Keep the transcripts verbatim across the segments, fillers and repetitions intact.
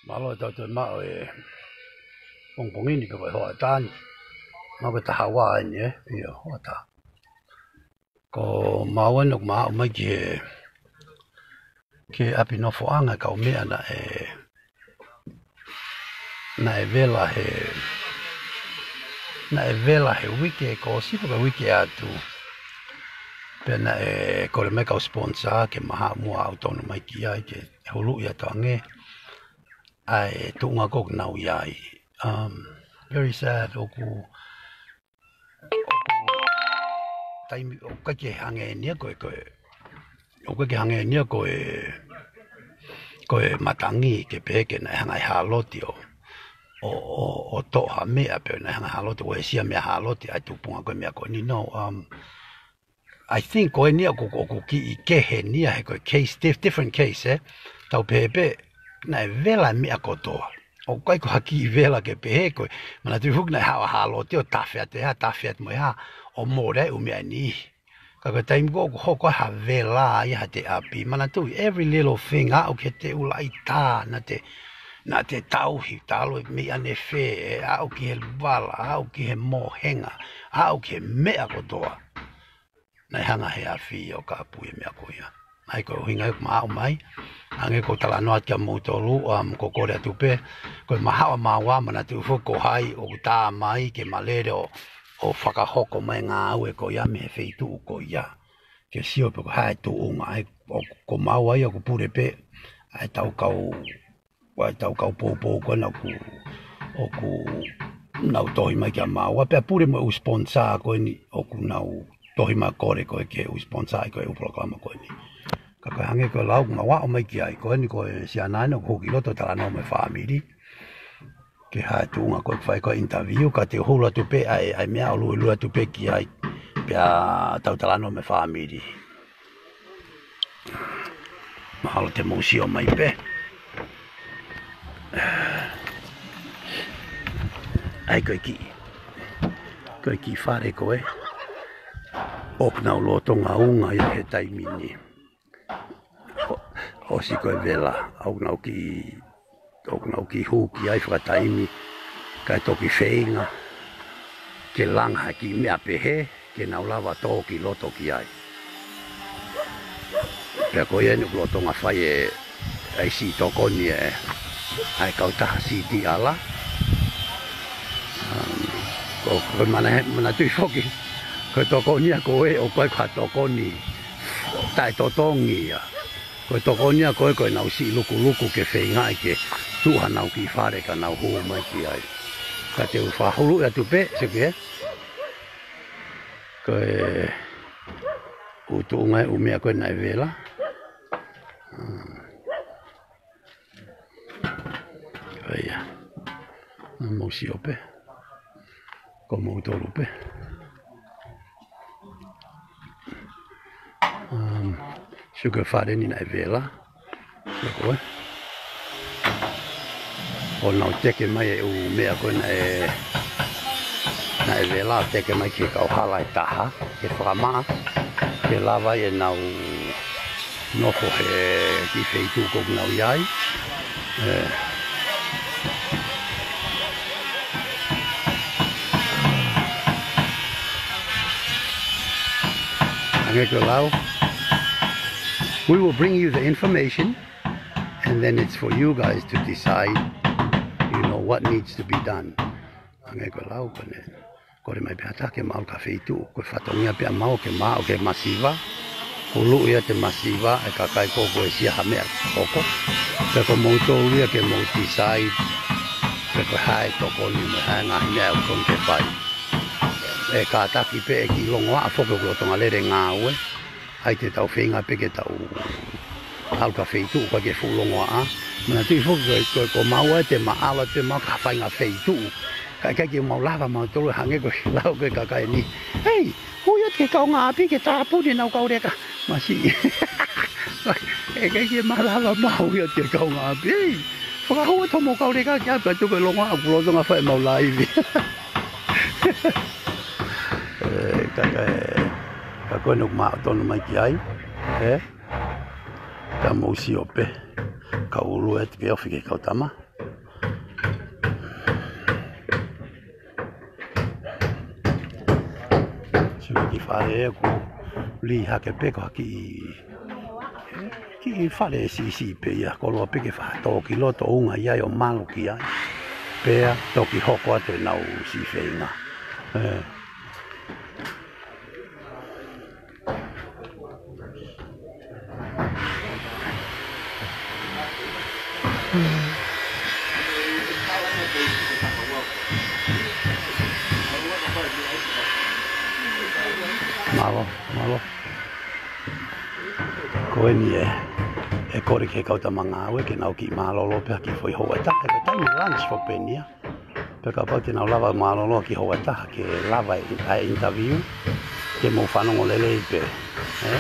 Mālō e tau toe maʻu e pongipongi ni pe ko e hoʻatā ni. Maʻu ko e taha ua eni, ē? ʻIo, hoʻatā. Ko maua eni ʻoku ma aʻu mai ki he, ki he ʻapi nofoʻanga e kau meʻa naʻe, naʻe vela he, naʻe vela he uike kuo ʻosi pe ko e uike atu. Pea naʻe kole mai kau sponsor ke ma haʻu muʻa ʻo aʻu tonu mai ki ai ke huluʻi atu ange ʻa e tuʻunga ko ē ʻoku nau ʻi ai. Um, very sad, ʻoku, ʻoku taimi, ʻoku ʻikai ke hangē eni ia ko e, ko e, ʻoku ʻikai ke hangē eni ia ko e, ko e matangi ke pehē ke naʻe hanga ʻe Hāloti ʻo, ʻo, ʻo, ʻo toʻo ha meʻa pe naʻe hanga ʻe Hāloti ʻo uesia mei Hāloti ʻa e tupuʻanga ko e meʻa ko eni. No, um, I think ko eni ia ʻoku, ʻoku kiʻi kehe eni ia he ko e case, dif-, different case, ē? Tau pehē pē, naʻe vela e meʻa kotoa. ʻOku ʻikai ko ha kiʻi vela ke pehē ko e, manatuʻi foki naʻe haʻu ʻa Hāloti ʻo tafe atu e hā, tafe atu mo e hā, ʻo mole ai e ʻū meʻa ni. Ka ko e taimi ko ē ʻoku hoko ai ha vela ia ha te ʻapi. Manatuʻi, every little thing, aʻu ki he teʻulaʻitā, naʻa te, naʻa te tauhi, talu e meʻa ne fē, ē, aʻu ki he luvala, aʻu ki he mohenga, aʻu ki he meʻa kotoa. Naʻe hanga he afi ʻo kāpui e meʻa ko ia. ʻA ia ko e ʻuhinga ia ʻoku ma aʻu mai. Hangē ko e talanoa kia moutolu, um, ko e kole atu pē, ko e mahaʻu ʻa maua, manatuʻi foki ko hai ʻoku tā mai ke ma lele ʻo, ʻo fakahoko mai e ngāue ko ia mei he feituʻu ko ia. Ke sio pe ko e hā e tuʻunga, ʻa ia ʻoku, ko maua ia ʻoku pule pē ʻa e tau kau ʻa e tau kau poupou ko ena ʻoku, ʻoku nau tohi mai kia maua. Pea pule mo e ʻū sponsor ko eni ʻoku nau tohi mai kole ko ē ki he ʻū sponsor ʻi ko e ʻū polokalama ko eni. Ka ko e hangē ko e lau ʻoku mau aʻu mai ki ai, ko eni ko e siana eni ʻoku hū ki loto talanoa mo e fāmili. Ke hā e tuʻunga ko ē ʻoku fai ko ē interview, ka te u hulu atu pē ʻa e, ʻa e meʻa ʻo luelue atu pē ki ai, pea tau talanoa mo e fāmili. Mahalo te mou sio mai pē. ʻA ia ko e kiʻi, ko e kiʻi fale ko ē ʻoku nau lolotonga unga ia he taimi ni. ʻO, ʻosi ko e vela, ʻoku nau kiʻi ʻoku nau kiʻi hū ki ai fakataimi, kae toki feinga ke langa ha kiʻi meʻa pehē, ke nau lava tō ki loto ki ai. Pea ko ia eni ʻoku lolotonga fai e, ʻa e siʻi tokoni ē, ʻa e kautaha C D R. Um, ko, ko e mana-, manatuʻi foki, ko e tokoni ia ko ē, ʻoku ʻikai ko ha tokoni taʻetotongi ia. Ko e tokoni ia ko ē, ko ʻenau siʻi lukuluku ke feingaʻi ke tuʻu hanau kiʻi fale ka nau hū mai ki ai. Ka te u fakahuluʻi atu pē, sio ki ai. Ko e ʻū tuʻunga e ʻū meʻa ko ē naʻe vela. Hmm. ʻA ia. Mou sio pē. Ko moutolu pē. Um, sio ki he fale ni naʻe vela. Sio ko ē. ʻO nau teke mai e ʻū meʻa ko ē naʻe, naʻe vela, teke mai ki he kauhala ʻe taha, ke fakamaʻa, ke lava ai ʻenau nofo he kiʻi feituʻu ko ē ʻoku nau ʻi ai. ʻE. Hangē ko e lau. We will bring you the information, and then it's for you guys to decide, you know, what needs to be done. Hangē ko e lau ko ē. Kole mai pē ha taha ke ma ʻalu ki ha feituʻu, ko e fatongia pē ʻa maua ke ma ō ki he masiva, huluʻi ʻa e masiva, ʻa e kakai ko ē ʻoku uesia ha meʻa hoko. Pea ko moutolu ia ke mou decide, pe ko e hā e tokoni mo e hā e ngaahi meʻa ʻoku totonu ke fai. ʻE kātaki pē ʻe kiʻi longoaʻa foki ʻoku lolotonga lele ngāue. ʻAi te tau feinga pē ke tau ʻalu ki ha feituʻu ʻoku ʻikai ke fuʻu longoaʻa. Manatuʻi foki ko e, ko e, ko maua ē te ma ʻalu atu pē maua ki ha faʻahinga feituʻu. Ka ʻikai ke mau lava mautolu, hangē ko e lau ko ē ʻa e kakai ni. Hei, hū atu ki he kaungāʻapi ke tāpuni ʻenau kau leka. Masiʻi. ʻE ʻikai ke ma lava mautolu atu ki he kaungāʻapi. Hei, fakahū atu hoʻomou kau leka ki ʻapi atu ko e longoaʻa ʻoku lolotonga fai ʻemau laivi. ʻE, ka, ka, ka ko eni ʻoku ma aʻu tonu mai ki ai, ē? Ka mou sio pē, kau ulu ē te ke ofi ki he kau tama. Pea ʻoku lī hake pē ko ha kiʻi, kiʻi fale siʻisiʻi pē ia, koloa pē ke fakatō ki loto, unga ai ʻo malu ki ai. Pea toki hoko atu ʻenau siʻi feinga. ʻE. Mālō, mālō. Ko eni ē, ʻe kole ki he kau tama ngāue ke nau kiʻi mālōlō pē ha kiʻi foʻi houa ʻe taha, he ko e taimi lunch foki pē eni ia. Pea kapau te nau lava mālōlō ha kiʻi houa ʻe taha ke lava ʻa e interview, ke mou fanongo lelei pē. ʻE?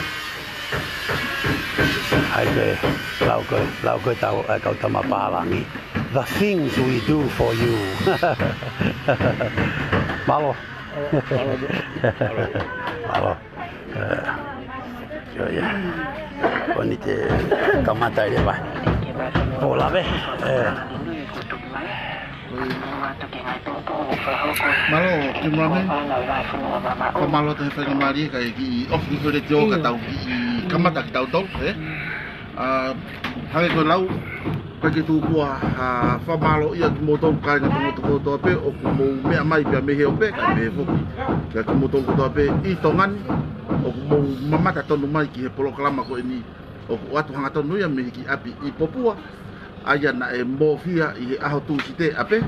ʻAi pē, lau ko ē, lau ko ē tau, ʻa e kau tama pālangi. The things we do for you. Mālō. Mālō. ʻE, ʻio ia. Ko eni te kamata ai leva. ʻO lave. ʻE. Mālō, Tim Ramen. Ko mālō te faingamālie ka e kiʻi ofi ko le tio ka tau kiʻi kamata ke tau tau, ʻe. ʻA, hangē ko e lau, ʻikai ke tuku ʻa, ʻa, fakamālō ia kimoutolu kāinga Tonga kotoa pē, ʻoku mou meʻa mai pea mei he ope, kae pehē foki kia kimoutolu kotoa pē ʻi Tonga ni, ʻoku mou mamata tonu mai ki he polokalama ko eni, ʻoku ʻoatu hangatonu ia mei he kiʻi ʻapi ʻi Popua, ʻa ia naʻe mōfia ʻi he ʻaho Tūsite ʻapē.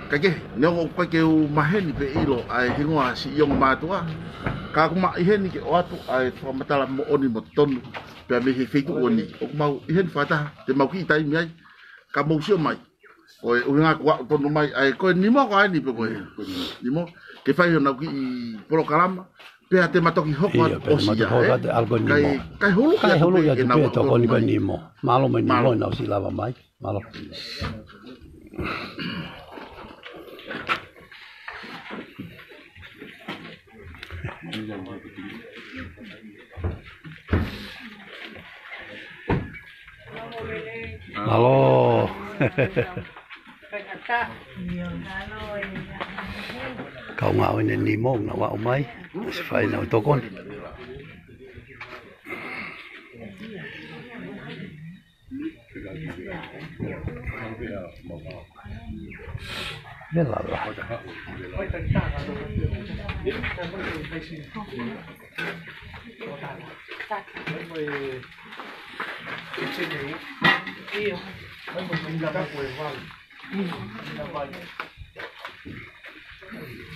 Kae kehe, neongo ʻoku ʻikai ke u maheni pe ʻilo ʻa e hingoa siʻi ongo mātuʻa, ka ʻoku ma ʻi heni ke ʻoatu ʻa e fakamatala moʻoni mo tonu, pea mei he feituʻu ko eni. ʻOku mau ʻi heni fakataha, te mau kiʻi taimi ai, ka mou sio mai. Ko e ʻuhinga kuo aʻu tonu mai, ʻa e ko e nimo ko eni pe ko e nimo. Ke fai honau kiʻi polokalama, pea te ma toki hoko atu ʻo sio, ʻe? Kae, kae hulu ia atu pē ʻenau tokoni ko e nimo. Mālō mai nimo, mālō. Nau siʻi lava mai. Mālō. Mālō. Kau ngāue ʻeni nimo, nau aʻu mai. Siʻi fai ʻenau tokoni. Vela la.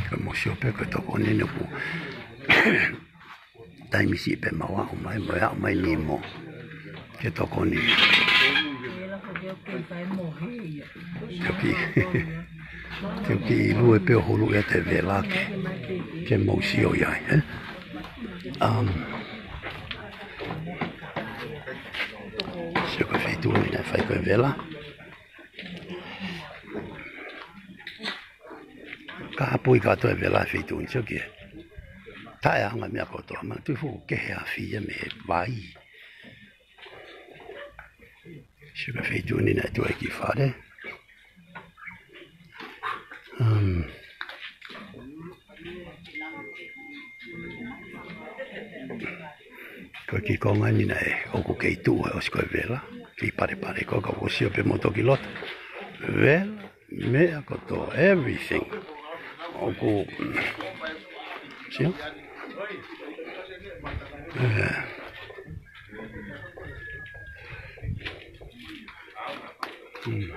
Ka mou sio pē ko e tokoni ʻeni ʻoku taimi siʻi pē mau aʻu mai, mo e aʻu mai nimo ke tokoni. Toki, toki lue pē ʻo hulu ʻi he vela ke, ke mou sio ai, ʻe? Um, sio ko e feituʻu ʻeni naʻe fai ko e vela. Ka hapui kātoa e vela he feituʻu ni, sio ki ai. Taʻeʻaonga e meʻa kotoa, manatuʻi foki ʻoku kehe afi ia mei he vai. Sio ki he feituʻu ni naʻe tuʻu ai e kiʻi fale. Um, ko e kiʻi konga ʻeni naʻe ʻoku kei tuʻu ai ʻosi ko e vela. Kiʻi palepale ko ē ka ʻoku sio pē mo toki loto. Vela. Meʻa kotoa, everything. ʻOku, sio? ʻE. Hmm.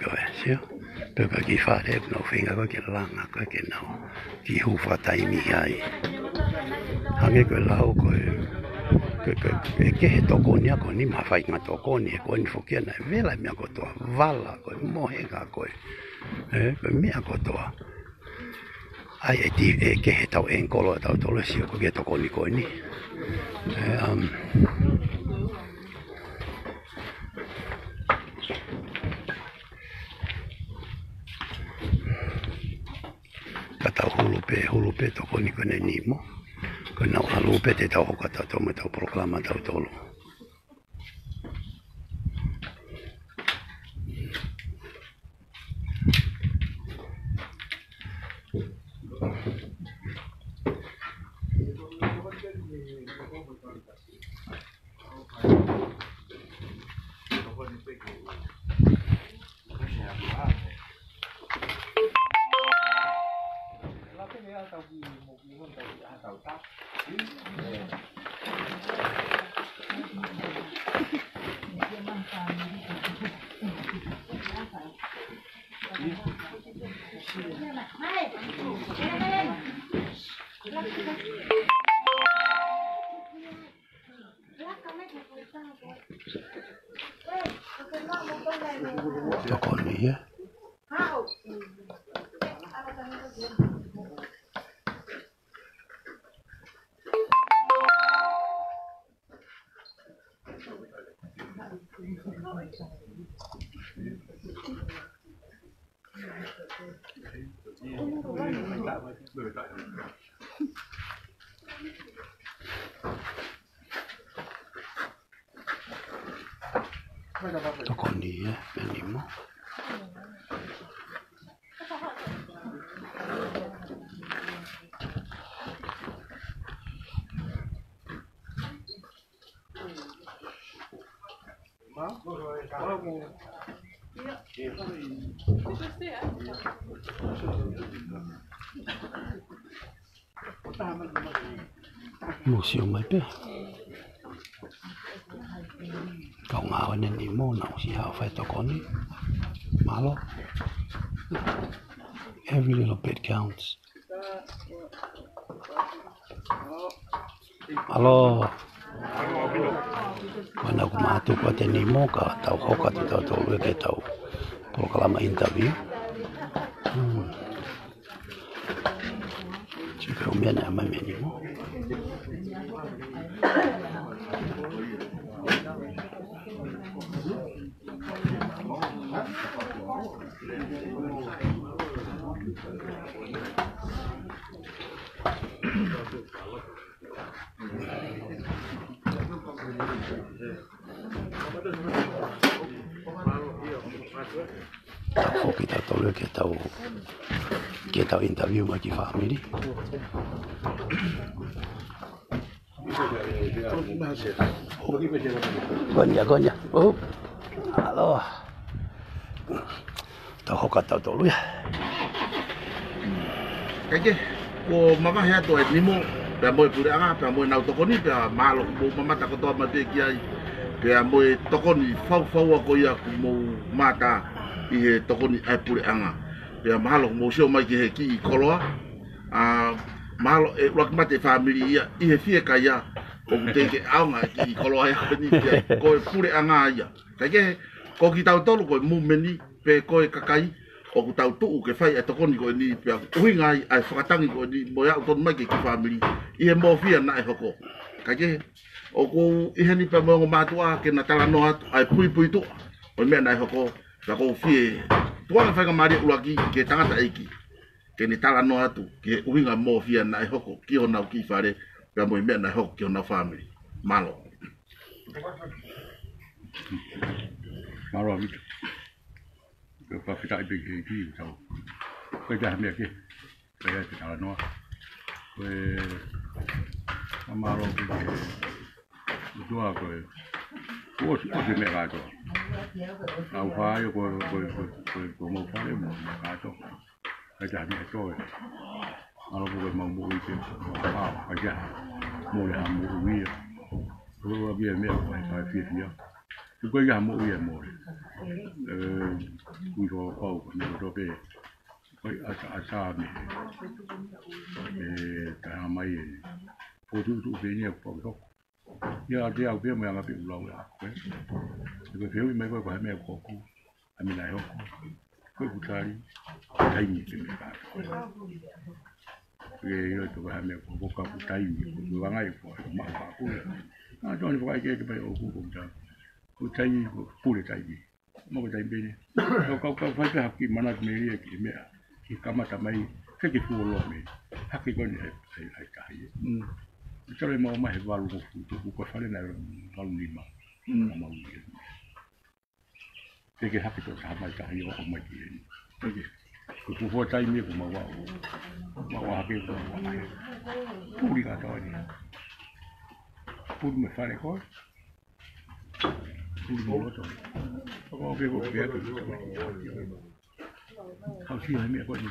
Ko e, sio? Pea ko e kiʻi fale, ʻoku nau feinga ko ē ke langa, ko ē ke nau kiʻi hū fakataimi ai. Hangē ko e lau ko e, ko e, ko e, ʻe kehe tokoni ia ko eni mo e faʻahinga tokoni, he ko eni foki ia naʻe vela e meʻa kotoa, vala, ko e mohenga ko ē. ʻE, ko e meʻa kotoa. ʻAi, ʻe ti, ʻe kehe ʻetau ʻengikolo ʻatautolu ʻe sio ko e kiʻi tokoni ko eni. ʻE, um, ka tau hulu pē, hulu pē tokoni ko eni nimo. Ko ʻenau ʻalu pē te tau hoko atu mo ʻetau polokalama ʻatautolu. Tokoni ia. Tokoni ia, pea nimo. Mou sio mai pē. Kau ngāue ʻanenai mo nau ʻosi haʻu ʻo fai tokoni. Mālō. Every little bit counts. Mālō. Mana ku mātuku ʻa te nimo ka tau hoko atu tautolu ia ke tau polokalama interview. Hmm. Sio ki he meʻa naʻe ʻomai mei nimo. Tau foki tautolu ke tau, ke tau interview mai ki he fāmili. Ko eni ia, ko eni ia. Oh. Mālō. Tau hoko atu tautolu ia. Kae kehe, kuo mavahe atu ʻa e nimo, pea mo e puleʻanga, pea mo ʻenau tokoni, pea mālō kuo mou mamata kotoa mai pē ki ai, pea mo e tokoni faufaua ko ia kuo mou mamata ʻi he tokoni ʻa e puleʻanga. Pea mahalo kuo mou sio mai ki he kiʻi koloa, ʻa, mahalo ʻe ʻuluaki mate e fāmili ia ʻi he fiekaia, ʻoku teʻeki ke ʻaonga e kiʻi koloa ia ko eni ki ai, ko e puleʻanga ia. Kae kehe, ko kitautolu ko e movement pe ko e kakai ʻoku tau tuʻu ke fai e tokoni ko eni pea ʻuhinga ai ʻa e fakatangi ko eni mo e aʻu tonu mai ki he kiʻi fāmili ʻi he mōfia naʻe hoko. Kae kehe, ʻoku ʻi heni pea mo e ongo mātuʻa ke na talanoa atu ʻa e puipuituʻa ʻo e meʻa naʻe hoko, pea ʻoku ou fie tuku ange faingamālie ʻuluaki ki he tangataʻeiki ke ne talanoa atu ki he ʻuhinga mōfia naʻe hoko ki honau kiʻi fale, pea mo e meʻa naʻe hoko ki honau fāmili. Mālō. Mālō ʻaupito. Pea fakafetaʻi pē ki he ʻEiki, tau. Ko e taha meʻa ke, ko e te talanoa. Ko e, mālō pē ki he ʻOtua ko e, ʻosi, ʻosi meʻa kātoa. ʻAu fai ko, ko, ko, ko, ko mau fale mo, meʻa kātoa. Kae taha meʻa toe. ʻAlu ko e mau moʻui ke, ʻa, kae taha. Mole ha moʻui ia. Ko e ua pē meʻa ko e fai fiefia. Ko e ʻikai ha moʻui ia mole. ʻE, kui ko pau ko meʻa kotoa pē. Ko e ʻata, ʻata mei he, ʻe, taha mai ē. Ko tuʻutuʻu pē eni ʻoku pau ke hoko. Ia te au pē mo e anga pē ʻulau ʻe ako, ē. Te ke fehuʻi mai koe ko e hā e meʻa ʻoku hoko. ʻA e meʻa naʻe hoko. Ko ʻeku tali, taimi ke meʻa kātoa. Ke ʻilo ʻe koe ko e hā e meʻa ʻoku hoko ka ʻoku taimi, ko e anga ia ko e maʻu ka ʻoku. ʻA, toni fakaʻekeʻeke mai ʻoku ko e taimi. Ko e taimi, ko e pule taimi. Mo ko e taimi pē eni. Kau, kau, kau fai pē ha kiʻi manatu melie ki he meʻa. Ke kamata mai, ke ke fuoloa mei. Hake ko eni ai, ai, ai tahi. Mm. Talo e mau mai he valu mo futu, ko e fale naʻe valu nima. Mm. Ka mau ia. Ke ke hake tō taha mai tahi ʻo aʻu mai ki heni. Ko e ke. Ko e fuofua taimi ko mau aʻu. Mau hake ko mau aʻu. Puli kātoa eni. Puli mo e fale ko ē. Puli mo loto. Ko ke ko ke atu. Kau si hai meʻa ko eni.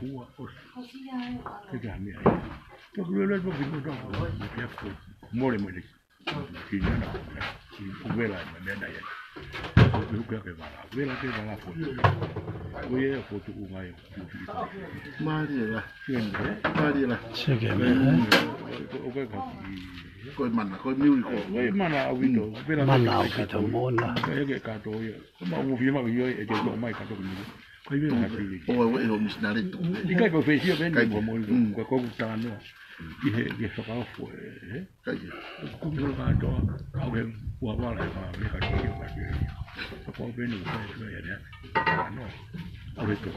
hua, ʻosi. Ke tā meʻa ia. Toki lele, toki lele, toki lele, toki lele, mole, mole. Ki nana, ki uvela, ma meʻa nai. Toki uke ke vala, uvela ke vala fotu. Ko ia fotu unga ia. Mālie la. Mālie la. Seke me. ʻOku ʻikai ko e, ko e mana, ko e miracle. Ko e mana ʻaupito. Mana ʻaupito, mona. Ko e ke kātoa ia. Ko e mau mo fie mau ʻio, ʻe ke toʻo mai kātoa ki mui. Ko e uvela hati. ʻO, ʻo, ʻo, misinale tu. ʻIkai ko e fesi ia pē ni mo mo. Ko e ko e talanoa. ʻI he, ʻi he fakaofo, ē. Kai ia. Kumi holo kātoa, au he ua wala, ua me kātoa, ua me kātoa. Ko peni ko fai fai ya. Ano. Ore to.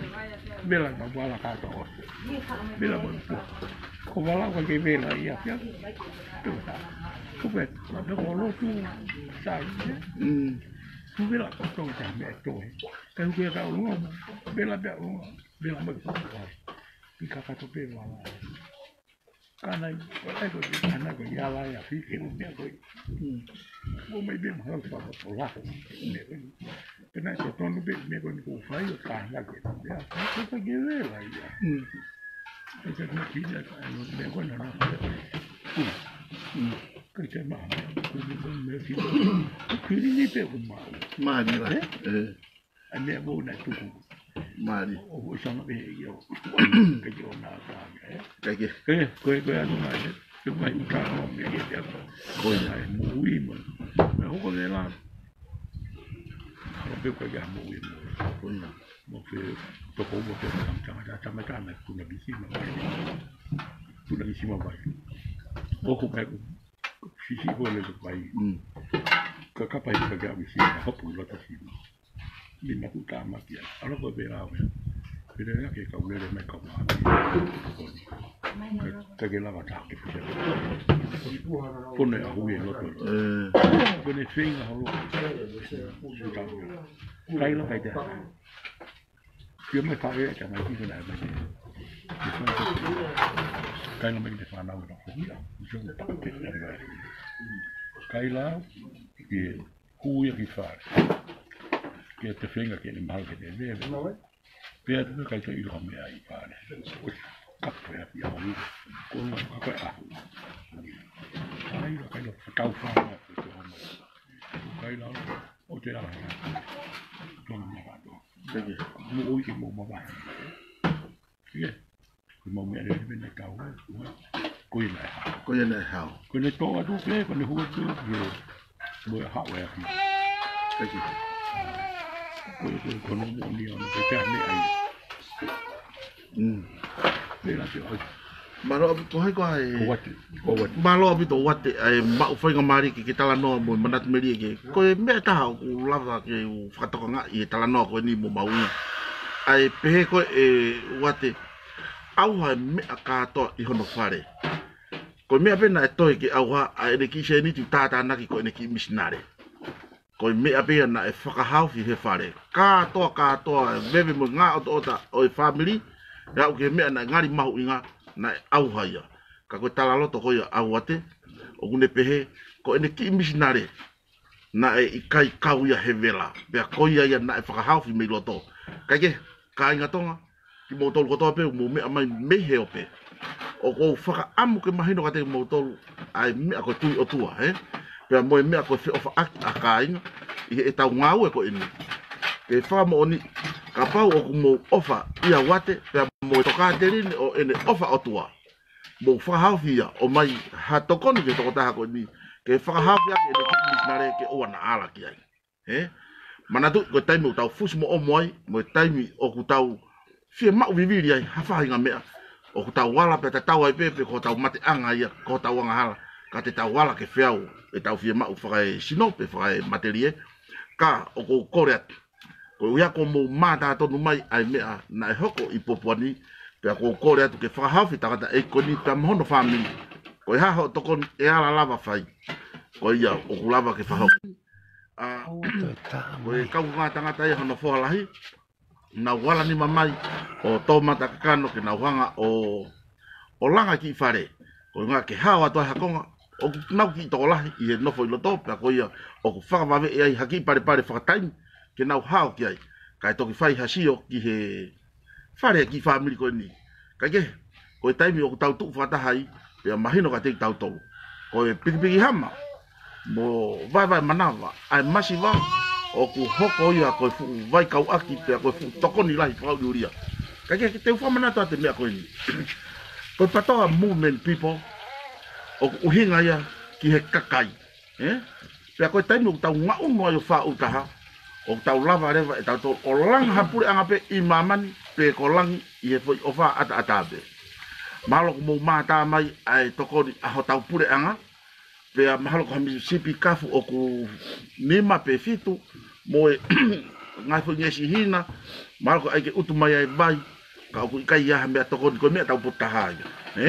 Vela ma wala ka to. Vela ma to. Ko wala ka ke vela ia kia. To ta. Ko pe. Ma pe ko lo tu. Sa. Mm. Ko vela ko to ta me to. Ka ko ka lo. Vela pe lo. Vela ma ko. Ki ka ka to pe wala. Ka nai, ko e ko e, ka nai ko e ala ia, fi ke u mea ko e. Mm. Ko mai be ma ko pa ko la. Mea ko e. Pena ko tonu be, mea ko e ko fai o ka nai ke. Ia, ko ka ke vela ia. Mm. Ko ka ke kina, ka no mea ko e na na. Mm. Ko e te ma, ko e ko e mea ki. Ko e ni pe ko ma. Ma ni la. Eh? Eh. A mea ko na tuku. Mali. O, o, o, sana pe ia. Ka ke o na ka, eh. Ka ke. Ke, ko e, ko e anu mai, eh. Ke mai ka no me ke te ako. Ko e na e moʻui mo. Na hoko le la. Ko pe ko e moʻui mo. Ko na. Mo ke toko mo ke tama, tama, tama, tama, kuna bisima mai. Kuna bisima mai. O ko mai ko. Sisi ko le ko pai. Mm. Ka ka pai ka ke a bisima, hopu lo ta sima. Ni ma ku tama kia. Ala ko pe la we. Pe le ke ka ulele mai ka ma. Ka, ka ke lava ta ke pia. Pone a hui e loto. Eh. Pone feinga holo. Kai la kai te. Kia me ka e ka mai ki na mai. Kai la mai te fana na ko ia. Sio me pa ke. Kai la. Ki Hui a ki fale. Ke te feinga ke ne mahalo ke te veve. Pea te kai te ilo mea i fale. Kapu e api a hui. Ko no kapu e ahu. Kai la, kai la, tau fale. Kai la, o te ala. Tona makato. Mo ui ke mo mavahe. Ia. Ko e mau meʻa lele mena kau, eh, ko ia naʻe hao. Ko ia naʻe hao. Ko ne tō atu pē, ko ne hua atu pē. Mo e hao e api. Ko ia, ko ia, ko no mo ni ona, ko e meʻa ai. Mm. Pē la te oi. Mālō ʻaupito, ko hai ko ai. Ko Uate, ko Uate. Mālō ʻaupito Uate, ʻa e maʻu faingamālie ke, ke talanoa mo e manatu melie ke. Ko e meʻa taha ʻoku lava ke u fakatokangaʻi he talanoa ko eni mo mahuʻinga. ʻA e pehē ko ē Uate, ʻauha e meʻa kātoa ʻi hono fale. Ko e meʻa pē naʻe toe ke ʻauha, ʻa ʻene kiʻi sēniti tātānaki ko ʻene kiʻi misinale. Ko e meʻa pē ia naʻe fakahaofi he fale. Kātoa, kātoa, e veve mo e ngaahi ʻotaʻota ʻo e fāmili, ʻe aʻu ki he meʻa naʻe ngali mahuʻinga, naʻe ʻauha ia. Ka ko e talaloto ko ia ʻa Uate, ʻoku ne pehē, ko ʻene kiʻi misinale, naʻe ʻikai kau ia he vela. Pea ko ia ia naʻe fakahaofi mei loto. Kae kehe, kāinga Tonga, kimoutolu kotoa pē, mou meʻa mai mei he ope. ʻOku ou fakaʻamu ke mahino kiate kimoutolu, ʻa e meʻa ko e tui ʻOtua, ē? Pea mo e meʻa ko e feʻofaʻaki ʻa kāinga, ʻi heʻetau ngāue ko eni. Ke fakamoʻoni, kapau ʻoku mou ʻofa ʻia Uate, pea mo e tokāteline ʻo ʻene ʻofa ʻOtua. Mou fakahaofi ia, ʻomai ha tokoni ki he tokotaha ko eni, ke fakahaofi ʻaki ʻene kiʻi misinale ke ʻoua naʻa ala ki ai. Ē? Manatu, ko e taimi ʻoku tau fusi mo ʻomo ai, mo e taimi ʻoku tau fiemaʻu vivili ai ha faʻahinga meʻa, ʻoku tau ala pea tatau ai pē, pe ko hotau mateʻanga ia, ko hotau angahala, ka te tau ala ke feau ʻetau fiemaʻu fakaesino pe fakaematelie, ka ʻoku ou kole atu. Ko ia kuo mou mātā tonu mai ʻa e meʻa naʻe hoko ʻi Puapuani, pea ʻoku ou kole atu ke fakahaofi e tangataʻeiki ko eni pea mo hono fāmili. Ko e hā hoʻo tokoni ʻe ala lava fai. Ko ia ʻoku lava ke fakahoko. ʻA, ko e kaungā tangata ia hono foha lahi, nau ala nima mai ʻo tō mata kakano ke nau hanga ʻo, ʻo langa e kiʻi fale. Ko e ʻuhinga ke hao atu ai ha konga, ʻoku nau kiʻi tokolahi ʻi he nofo ʻi loto, pea ko ia ʻoku fakavaveʻi ai ha kiʻi palepale fakataimi ke nau hao ki ai. Kae toki fai ha sio ki he fale e kiʻi fāmili ko eni. Kae kehe, ko e taimi ʻoku tau tuʻu fakataha ai, pea mahino kiate kitautolu. Ko e pikipiki hama, mo vaevae manava, ʻa e masiva, ʻoku hoko ia ko e fuʻu vaikauʻaki, pea ko e fuʻu tokoni lahi fakaʻuliʻulia. Kae kehe, ke te u fakamanatu atu e meʻa ko eni. Ko e PATOA Movement People, ʻoku ʻuhinga ia ki he kakai. Ē? Pea ko e taimi ʻoku tau ngaʻunu ai ʻo faʻu taha, ʻoku tau lava leva ʻe tautolu ʻo langa ha puleʻanga pē ʻi māmani, pe ko langi ʻi he foʻi ʻofa ʻataʻatā pē. Mahalo kuo mou mātā mai ʻa e tokoni ʻa hotau puleʻanga, pea mahalo ko ha misipi kafu ʻoku nima pe fitu, mo e ngaahi foʻi ngeʻesi hina, mahalo ko e ʻai ke ʻutu mai ai e vai, ka ʻoku ʻikai ha meʻatokoni, ko e meʻa tau potu taha ia. Ē?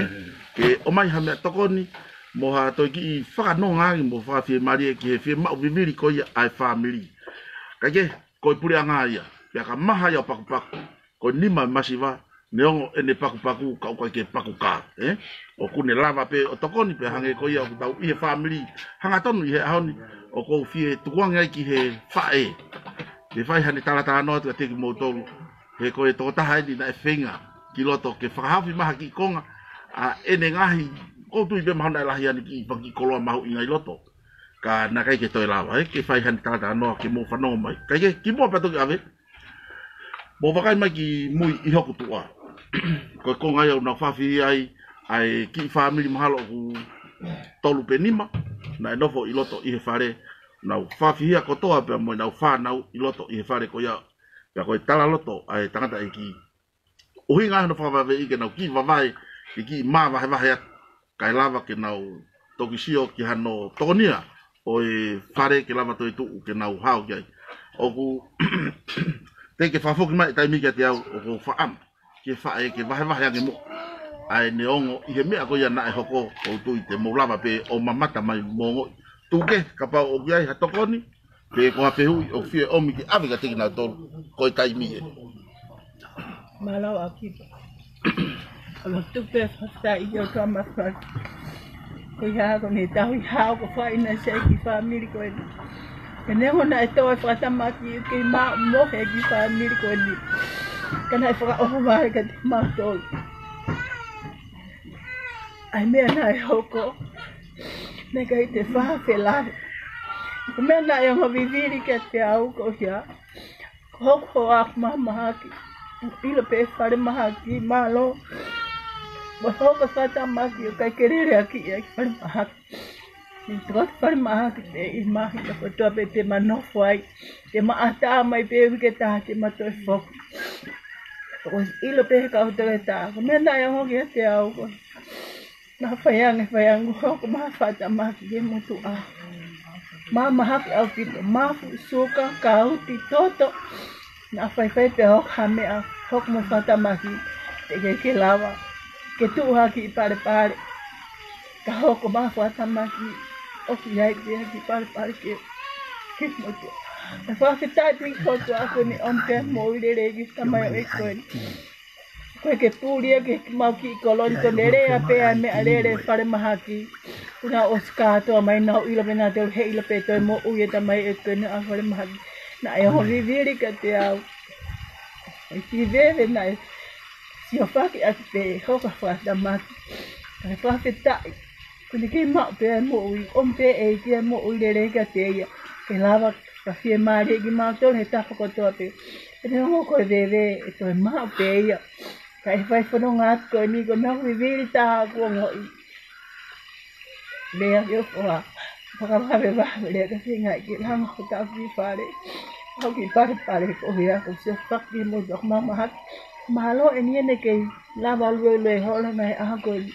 Ke ʻomai ha meʻatokoni, mo ha toe kiʻi fakanonga ange, mo fakafiemālie ki he fiemaʻu vivili ko ia ʻa e fāmili. Kae kehe, ko e puleʻanga ia, pea ka maha ia ʻo pakupaku, ko e nima masiva, neongo ʻene pakupaku ka ʻoku ʻikai ke paku kā, ē? ʻOku ne lava pē ʻo tokoni pē hangē ko ia ʻoku tau ʻi he fāmili hangatonu ʻi he ʻaho ni, ʻoku ou fie tukuange ai ki he faʻē. Ke fai haʻane talatalanoa atu kiate kimoutolu, he ko e tokotaha eni naʻe feinga ki loto ke fakahaofi mai ha kiʻi konga, ʻa ʻene ngaahi, ʻoku ou tui pē mahalo naʻe lahi ʻene kiʻi, kiʻi koloa mahuʻinga ʻi loto. Ka naʻe ʻikai ke toe lava, ē, ke fai haʻane talatalanoa ke mou fanongo mai. Kae kehe, kimuʻa pea toki ʻave, mou vakai mai ki mui ʻi hoku tuʻa. Ko e konga ia ʻoku nau fafihia ai ʻa e kiʻi fāmili mahalo ʻoku tolu pe nima, naʻe nofo ʻi loto ʻi he fale, nau fafihia kotoa pea mo ʻenau fānau ʻi loto ʻi he fale ko ia, pea ko e talaloto ʻa e tangataʻeiki. ʻUhinga hono fakavaveʻi ke nau kiʻi vavae, ke kiʻi māvahevahe atu, kae lava ke nau toki sio ki hano tokonia ʻo e fale ke lava toe tuʻu ke nau hao ki ai. ʻOku teʻeki ke fakafoki mai e taimi kiate au, ʻoku ou fakaʻamu ki he faʻē ke vahevahe ange muʻa ʻa ʻene ongo ʻi he meʻa ko ia naʻe hoko, ʻoku ou tui te mou lava pē ʻo mamata mai mo ongoʻi. Tuku kehe kapau ʻoku ʻi ai ha tokoni, pe ko ha fehuʻi ʻoku fie ʻomi ke ʻave kiate kinautolu, ko e taimi eni. Mālō ʻaupito. ʻOku ou tuku pē fakafetaʻi ki he ʻOtua Māfimafi. Ko ia ko ʻene tauhi hao ko e fakaʻinasi ʻa e kiʻi fāmili ko eni. Pea neongo naʻe tō e fakatamaki, ʻikai ke maʻu mohe e kiʻi fāmili ko eni. Ka naʻe fakaʻohovale kiate kimautolu ʻa e meʻa naʻe hoko. Naʻe ʻikai te fakafelāveʻi. Ko e meʻa naʻe ongo vivili kiate au ko ia, ko hoku hoa ʻoku mahamahaki. ʻIlo pē falemahaki, mālō. Mo hoku fakatamaki ʻoku ʻikai ke lele ʻaki ia ki falemahaki. Ne toka ki falemahaki pē ʻi he māhina kotoa pē te ma nofo ai. Te ma ʻatā mai pē uike ʻe taha te ma toe foki. ʻOku ʻilo pē he kau toketā, ko e meʻa naʻe ongo kiate au ko e, naʻa fai ange, fai ange hoku maha fakatamaki ki he motuʻa. Mahamahaki ʻaupito, mafu, suka, kauti, toto. Naʻa faifai pē hoku ha meʻa, hoku maha fakatamaki, teʻeki ke lava ke tuʻu ha kiʻi palepale. Ka hoku maha fakatamaki, ʻoku ʻi ai pē ha kiʻi palepale ki he, ki he motuʻa. ʻOku fakafetaʻi pē ki he ʻOtua ko eni ʻomi pē moʻui lelei ki he tamaioʻeiki ko eni. Ko e ke puli ia ki he mau kiʻi kolo ni, ko e lelei pē ʻa e meʻalele falemahaki. Kuo nau ʻosi kātoa mai, nau ʻilo pē nautolu he ʻilo pē toe moʻui e tamaioʻeiki ko eni ʻa falemahaki. Naʻe ongo vivili kiate au. ʻI he veve naʻe siofaki ʻaki pē hoku fakatamaki. Kae fakafetaʻi. Kuo ne kei maʻu pē ʻa e moʻui, ʻomi pē ʻe ia ʻa e moʻui lelei kiate ia. Ke lava ke fakafiemālie kimautolu he tafaʻaki kotoa pē. Pea neongo ko e veve ʻe toe maʻu pē ia. Kae fai fononga atu ko eni ko e meʻa vivili taha ʻoku ongoʻi. Lea ki he ʻofa. Fakavavevave lea ka feinga ke langa hotau kiʻi fale. Au kiʻi palepale ko ia, ʻoku ou siofaki mo ʻeku mahamahaki. Mālō eni ʻene kei lava luelue holo mai ʻa ko eni.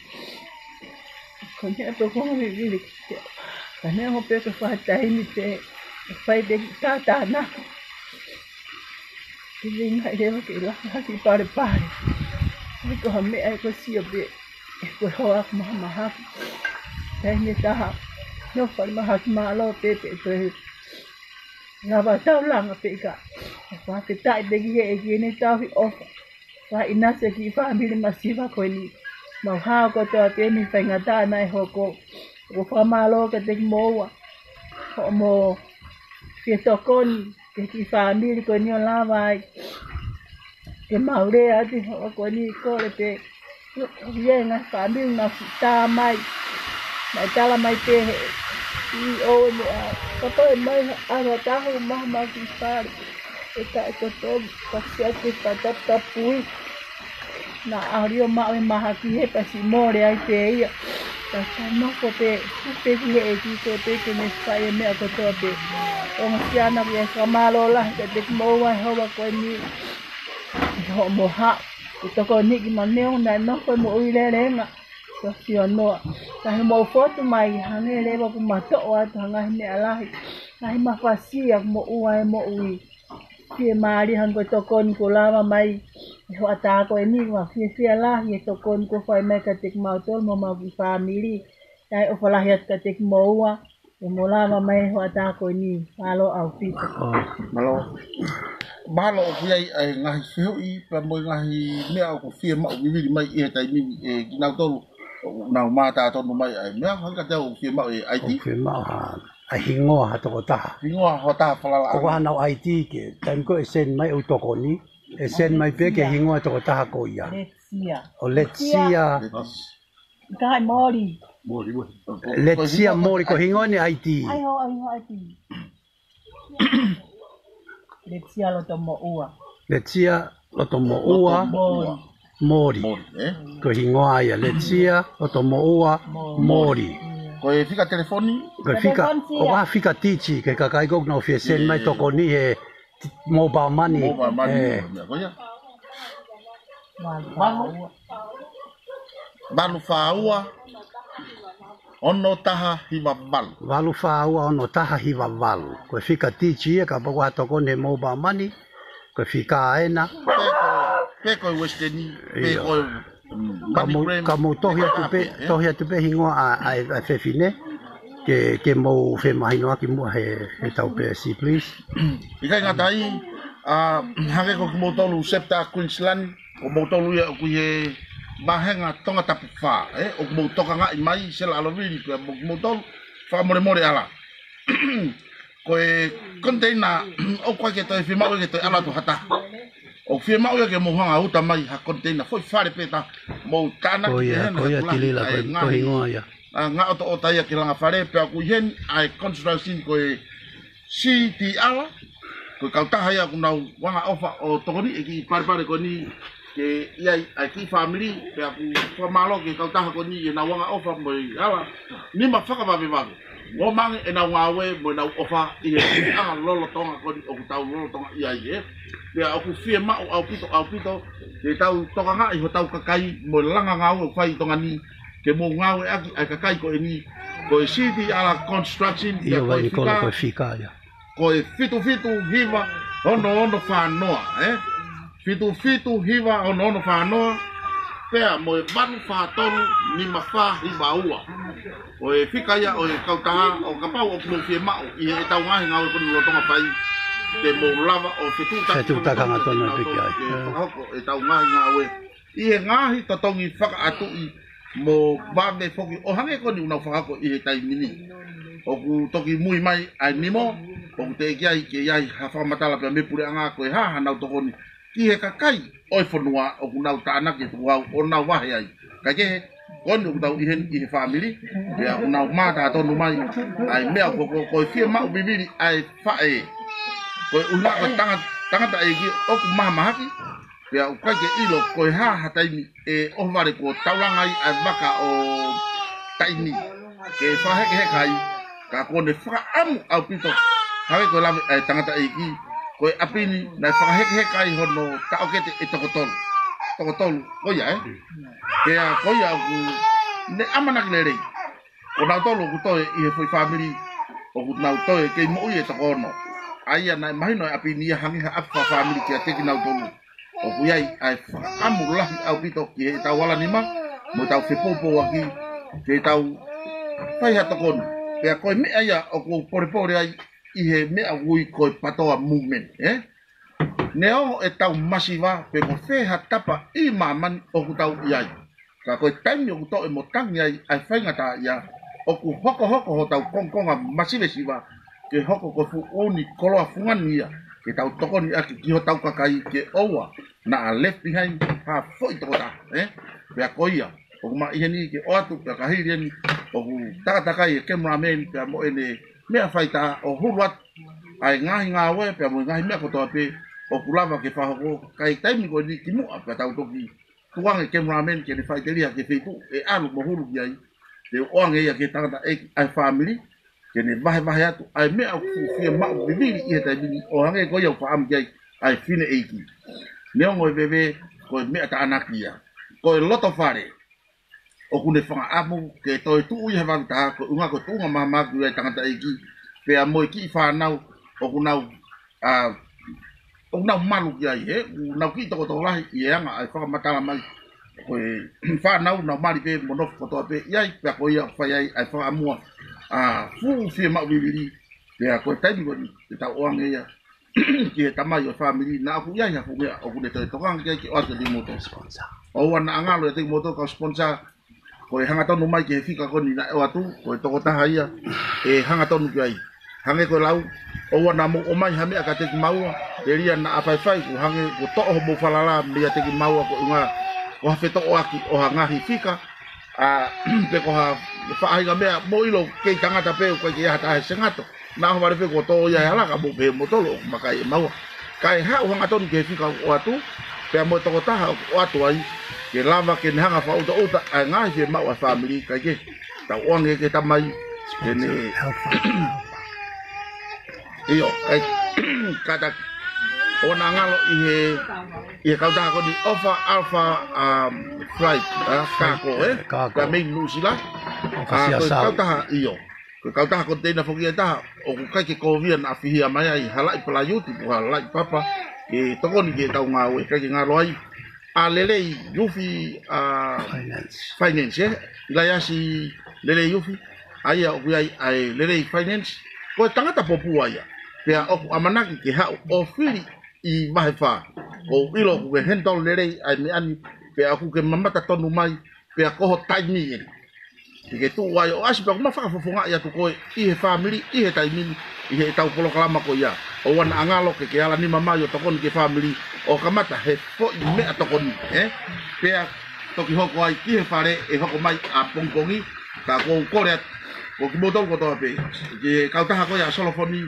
Ko e meʻa tokanga vivili kiate au. Ka neongo pē ko e fakataimi pē, ʻe fai pē kiʻi tātānaki. Ke feinga leva ke langa ha kiʻi palepale. ʻIkai ko ha meʻa ʻe ko e sio pē, ʻe ko e hoa ʻoku mahamahaki. Taimi ʻe taha, nofo falemahaki mālō pē pē ko e lava taulanga pē ka. ʻOku fakafetaʻi pē ki he ʻEiki ʻene tauhi ʻofa. Fakaʻinasi e kiʻi fāmili masiva ko eni. Mau hao kotoa pē mei he faingataʻa naʻe hoko. ʻOku fakamālō kiate kimoua hoʻomou fie tokoni ki he kiʻi fāmili ko eni ʻo lava ai ke mau lea atu hoʻo ko eni kole pē. ʻIo, ʻi he ngaahi fāmili naʻa nau tā mai. Naʻe tala mai pē he ʻi ʻo ne a, ka toe mai ʻa e tahu mahamahaki fale. ʻE taʻetotongi, ka sia te fakataputapui. Naʻa ʻalu ʻo maʻu e mahaki he pasi mole ai pē ia. Ka sa nofo pē, ʻoku pē ki he ʻEiki ko pē ke ne fai e meʻa kotoa pē. ʻOku ou ʻofa ʻaupito, fakamālō lahi kiate kimoua ʻe houʻeiki ko eni. Hoʻomou haʻu, ke tokoniʻi kimaua neongo naʻe nofo e moʻui lelenga. Ko e fie noa. Ka he mou fotu mai, hangē leva ʻoku mou toʻo atu ha ngaahi meʻa lahi. Ngaahi mafasia moʻua e moʻui. Fiemālie hangē ko e tokoni kuo lava mai ʻe hoʻatā ko eni, ʻoku fiefia lahi e tokoni kuo fai mai kiate kimautolu mo homau kiʻi fāmili. ʻOku ou ʻofa lahi atu kiate kimoua, ʻi hoʻomou lava mai ʻe hoʻatā ko eni. Mālō ʻaupito. Mālō. Mālō ʻoku ʻi ai ʻa e ngaahi fehuʻi, pea mo e ngaahi meʻa ʻoku fiemaʻu vivili mai ʻi he taimi ni ʻe kinautolu ʻoku nau mātā tonu mai ʻa e meʻa, hangē kiate au ʻoku fiemaʻu e ʻaiti. ʻOku fiemaʻu ha, ʻa e hingoa ha tokotaha. Hingoa ha tokotaha falala. ʻOku ʻi ai hanau ʻaiti ke, taimi ko ē ʻe send mai ʻeku tokoni, ʻe send mai pē ki he hingoa tokotaha ko ia. Letsia. ʻO Letsia. Letsia. Kai Moli. Letsia Moli, ko e hingoa ʻene ʻaiti. ʻAi ho, ʻai ho ʻaiti. Letsia Lotomoʻua. Letsia Lotomoʻua. Lotomoʻua. Moli. Moli, ē? Ko e hingoa ia, Letsia Lotomoʻua Moli. Moli. Ko e fika telefoni? Ko e fika, telefoni sia. ʻOku ʻi ai ha fika titi, ki he kakai ko ē ʻoku nau fie send mai tokoni he mobile money. Mobile money, ē. Meʻa ko ia. Valu fā ua. Valu fā ua, ono taha hiva valu. Valu fā ua, ono taha hiva valu. Ko e fika titi ia, kapau ʻoku ʻi ai ha tokoni he mobile money, ko e fika ena. Pe ko, pe ko e Western, pe ko e, mm, ka mou, MoneyGram, ka mou tohi atu pē, ē? Tohi atu pē hingoa ʻa, ʻa, ʻa e fefine, ke, ke mou femahinoʻaki muʻa he, he tau pē si, please. ʻIkai ngata ai, ʻa, hangē ko kimoutolu Sceptre Queensland, ko moutolu ia ʻoku ʻi he vāhenga Tongatapu fā, ē? ʻOku mou tokangaʻi mai, Sela ʻAlovili, ko moutolu, fakamolemole ʻala. Ko e container, ʻoku ʻikai ke toe fiemaʻu ke toe ʻalu atu ha taha. ʻOku fiemaʻu ia ke mou hanga ʻo uta mai ha container, foʻi fale pē ʻe taha, mou tānaki pē hena, ko ia, ko ia, Tilila, ko e hingoa ia. ʻA, ngaahi ʻotoʻota ia ki he langa fale, pea ʻoku ʻi heni ʻa e construction ko e C T R, ko e kautaha ia ʻoku nau anga ʻofa ʻo tokoniʻi e kiʻi palepale ko eni ke ʻi ai ʻa e kiʻi fāmili, pea ʻoku fakamālō ki he kautaha ko eni ʻenau anga ʻofa mo e ʻala nima fakavavevave. Mo mange ʻenau ngāue mo ʻenau ʻofa ʻi he anga lolotonga ko eni ʻoku tau lolotonga ʻi ai, ē. Pea ʻoku fiemaʻu ʻaupito, ʻaupito, ke tau tokangaʻi hotau kakai mo e langa ngāue ʻoku fai ʻi Tonga ni, ke mou ngāueʻaki ʻa e kakai ko eni, ko e C T R Construction, ʻio, pea ko e Vainikola, fika, ko e fika ia. Ko e fitu fitu hiva ono ono fā noa, ē? Fitu fitu hiva ono ono fā noa, pea mo e valu fā tolu nima fā hiva ua. Ko e fika ia ʻo e kautaha, ʻo kapau ʻoku mou fiemaʻu ʻi heʻetau ngaahi ngāue ko eni lolotonga fai, te mou lava ʻo fetuʻutaki, fetuʻutaki hangatonu pē ki ai, ke fakahoko ʻetau ngaahi ngāue ʻi he ngaahi totongi fakaʻatuʻi mo vave foki ʻo hangē ko eni ʻoku nau fakahoko ʻi he taimi ni. ʻOku toki mui mai ʻa e nimo, ʻoku teʻeki ai ke ʻi ai ha fakamatala pea mei he puleʻanga ko e hā hanau tokoni ki he kakai ʻo e fonua ʻoku nau tānaki e tukuhau ʻo nau vahe ai. Kae kehe, ko eni ʻoku tau ʻi heni ʻi he fāmili, pea ʻoku nau mātā tonu mai ʻa e meʻa ko, ko, ko e fiemaʻu vivili ʻa e faʻē. Ko e ʻuhinga ko e tanga-, tangataʻeiki ʻoku mahamahaki, pea ʻoku ʻikai ke ʻilo ko e hā ha taimi ʻe ʻohovale kuo taulanga ai ʻa e vaka ʻo taʻini ke fakahekeheka ai, ka kuo ne fakaʻamu ʻaupito, hangē ko e lave ʻa e tangataʻeiki, ko e ʻapi ni naʻe fakahekeheka ai hono taʻokete ʻe toko tolu. Toko tolu, ko ia, ē? Pea ko ia ʻoku ne ʻamanaki lelei. Ko nautolu ʻoku toe ʻi he foʻi fāmili, ʻoku nau toe kei moʻui e toko ono. ʻA ia naʻe mahino e ʻapi ni ia hangē ha ʻapi fakafāmili kiate kinautolu. ʻOku ʻi ai ʻa e fakaʻamu lahi ʻaupito ki heʻetau ala nima, mo ʻetau fepoupouaki, ke tau fai ha tokoni. Pea ko e meʻa ia ʻoku ou polepole ai ʻi he meʻa ʻoku ui ko e PATOA movement, ē? Neongo ʻetau masiva pe ko fē ha tapa ʻi māmani ʻoku tau ʻi ai, ka ko e taimi ʻoku toʻo mo tangi ai ʻa e faingataʻaʻia, ʻoku hokohoko hotau kongokonga masivesiva ke hoko ko e fuʻu ʻū koloa fungani ia ke tau tokoniʻaki ki hotau kakai ke ʻoua naʻa left behind ha foʻi tokotaha, ē? Pea ko ia, ʻoku ma ʻi heni ke ʻoatu pea ka hili eni, ʻoku takatakai e cameraman pea mo ʻene meʻa faitā ʻo hulu atu ʻa e ngaahi ngāue pea mo e ngaahi meʻa kotoa pē ʻoku lava ke fakahoko, ka ʻi he taimi ko eni kimuʻa pea tau toki tuku ange e cameraman ke ne faʻiteliha ki he feituʻu ʻe ʻalu mo hulu ki ai. Te u ʻoange ia ki he tangataʻeiki ʻa e fāmili ke ne vahevahe atu ʻa e meʻa ʻoku fiemaʻu vivili ʻi he taimi ni, ʻo hangē ko ia ʻoku fakaʻamu ki ai ʻa e fineʻeiki. Neongo e veve, ko e meʻa tānaki ia. Ko e loto fale ʻoku ne fakaʻamu ke toe tuʻu ia he valu taha, ko e ʻuhinga ko e tuʻunga mahamahaki ʻa e tangataʻeiki, pea mo e kiʻi fānau ʻoku nau, ʻa, ʻoku nau malu ki ai, he ʻoku nau kiʻi tokotokolahi ʻi he anga ʻa e fakamatala mai. Ko e fānau nau mali pē mo nofo kotoa pē ʻi ai, pea ko ia ʻoku fai ai ʻa e fakaʻamua, ʻa, fuʻu fiemaʻu vivili, pea ko e taimi ko eni, ke tau ʻoange ia ki he tamai ʻo e fāmili, naʻa ʻoku ʻi ai ha fuʻu meʻa ʻoku ne toe tokanga ki ai ke ʻoatu kiate kimoutolu. ʻOua naʻa ngalo ʻiate kimoutolu kau sponsor, ko e hangatonu mai ki he fika ko eni naʻe ʻoatu, ko e tokotaha ia ʻe hangatonu ki ai. Hangē ko e lau, ʻoua naʻa mou ʻomai ha meʻa kiate kimaua, telia naʻa faifai kuo hangē kuo toʻo homou falala meiate kimaua koeʻuhinga ko ha fetoʻoaki ʻo ha ngaahi fika, ʻa, pe ko ha faʻahinga meʻa, mou ʻilo kei tangata pē ʻoku ʻikai ke ʻi ai ha taha he sengato. Naʻa ʻohovale pē kuo tō ia he hala ka mou pehē moutolu ʻoku makai ʻe maua. Kae haʻu hangatonu ki he fika ʻoku ʻoatu, pea mo e tokotaha ʻoku ʻoatu ai, ke lava ke ne hanga fakaʻutaʻuta ʻa e ngaahi fiemaʻu ʻa e fāmili, kae kehe, tau ʻoange ki he tamai, ke ne, ʻio, kae, kātaki, ʻoua naʻa ngalo ʻi he, ʻi he kautaha ko eni ʻOfa Alpha, um, Flight, ʻa, Kākō, ē? Kākō. Ka mei Nuʻusila. ʻOfa ʻa, ko e Siasau. Kautaha, ʻio. Ko e kautaha koniteina foki ʻe taha, ʻoku ʻikai ke kovi ia naʻa fihia mai ai ha laʻi palaiuti, pe ha laʻi papa, ke tokoni ki heʻetau ngāue, ʻikai ke ngalo ai. ʻA Lelei Iufi, ʻa, Finance. Finance, ē? ʻIlaiasi Lelei Iufi, ʻa ia ʻoku ʻi ai ʻa e Lelei Finance. Ko e tangata popua ia. Pea ʻoku ʻamanaki ke haʻu ʻo fili ʻi vahe fā. ʻOku ou ʻilo ʻoku ke handle lelei ʻa e meʻa ni, pea ʻoku ke mamata tonu mai, pea ko ho taimi eni. Ke ke tuʻu ai ʻo ʻasi pea ʻoku ma fakafofongaʻi atu koe ʻi he fāmili, ʻi he taimi ni, ʻi heʻetau polokalama ko ia. ʻOua naʻa ngalo ke ke ala nima mai ʻo tokoni ki he fāmili, ʻo kamata he foʻi meʻatokoni, ē? Pea toki hoko ai ki he fale ʻe hoko mai ʻapongipongi, ka ʻoku ou kole atu, ko kimoutolu kotoa pē, ki he kautaha ko ia ʻa Solofoni,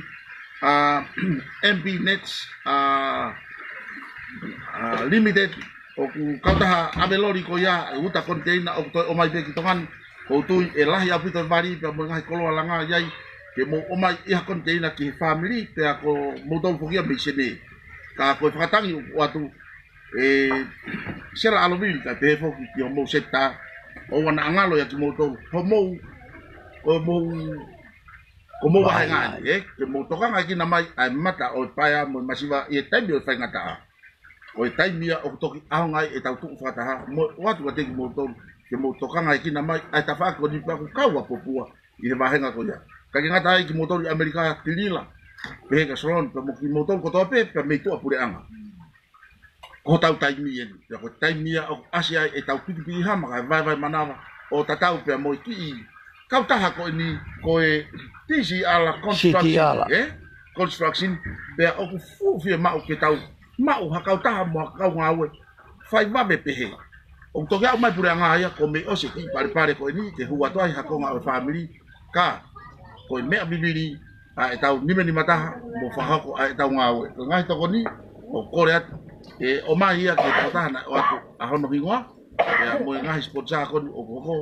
ʻa, M P Nets, ʻa, ʻa, Limited, ʻoku kautaha ʻave loli ko ia, ʻe uta koniteina ʻoku toe ʻomai pē ki Tonga ni, ʻoku ou tui ʻe lahi ʻaupito e vali, pea mo e ngaahi koloa langa ʻi ai, ke mou ʻomai ʻi ha koniteina ki he fāmili, pea ko moutolu foki ia mei Senē. Ka ko e fakatangi ʻoku ʻoatu, ʻe Sela ʻAlovili, kae pehē foki ki homou seta, ʻoua naʻa ngalo ia kimoutolu, homou, ko mou, ko mou vahenga, vahenga ē, ke mou tokangaekina mai ʻa e mata ʻo e paea mo e masiva ʻi he taimi ʻo e faingataʻa. Ko e taimi ia ʻoku toki ʻaonga ai ʻetau tuʻu fakataha, mo ʻoatu kiate kimoutolu, ke mou tokangaekina mai ʻa e tafaʻaki ko eni pea ʻoku kau ʻa popua ʻi he vahenga ko ia. Kae ʻikai ke ngata ai kimoutolu ʻi ʻAmelika, Tilila, pehē kia Solon, pea mo kimoutolu kotoa pē, pea mei tuʻapuleʻanga. Ko hotau taimi eni, pea ko e taimi ia ʻoku ʻasi ai ʻetau pikipiki hama kae vaevae manava ʻo tatau pea mo e kiʻi kautaha ko eni ko e T C R Construction, C T R. Ē? Construction, pea ʻoku fuʻu fiemaʻu ke tau maʻu ha kautaha mo ha kau ngāue fai vave pehē. ʻOku toki aʻu mai puleʻanga ia ko mei ʻosi e kiʻi palepale ko eni ke hū atu ai ha konga ʻo e fāmili, ka ko e meʻa vivili ʻa ʻetau nimanima taha mo fakahoko ʻa ʻetau ngāue. Ko e ngaahi tokoni ʻoku kole atu ke ʻomai ia ki he tokotaha naʻe ʻoatu ʻa hono hingoa, pea mo e ngaahi sponsor ko eni ʻoku hoko,